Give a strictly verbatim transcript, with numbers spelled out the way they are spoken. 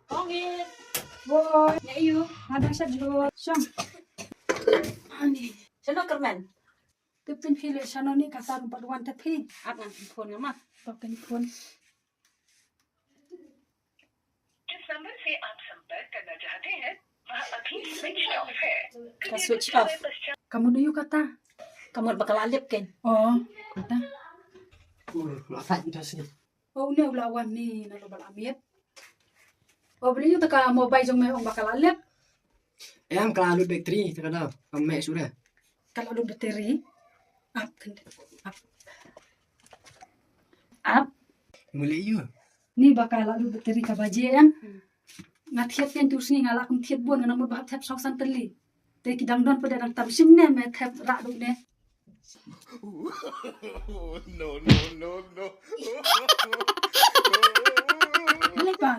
Ong it. Woi. Ïa ïu. Nga dang shat jhur. Shong. Ani. Shano kyrmen? Tip pyn phi leh shano ni kata ruh bad wan tip phi. Ap ngan phone nga ma. To kan phone. जिस नंबर से आप संपर्क करना चाहते हैं, वह अभी स्विच ऑफ है। Ka switch off. Ka mut ïu kata. Ka mut ba ka la lip kein. Oh, kata. Ur, ma fat ita sini. Oh, ne u la wan ni na lo ba la miet. Oh, beli ïu ta ka mobile jong me ong ba ka la lip. Em, ka la lut battery ta ka da. Ka me sura. Ka la lut battery. Ap kan. Ap. Ap. Mule ïu. Ni ba ka la lut battery ka baje em. Nga thied ken tu sngi nga la kum thied bun nga namut ba hap thied song san tylli. Te ki dang don pynda dang tam sim ne me thied rak duk ne. No, no, no, no. Malik ba.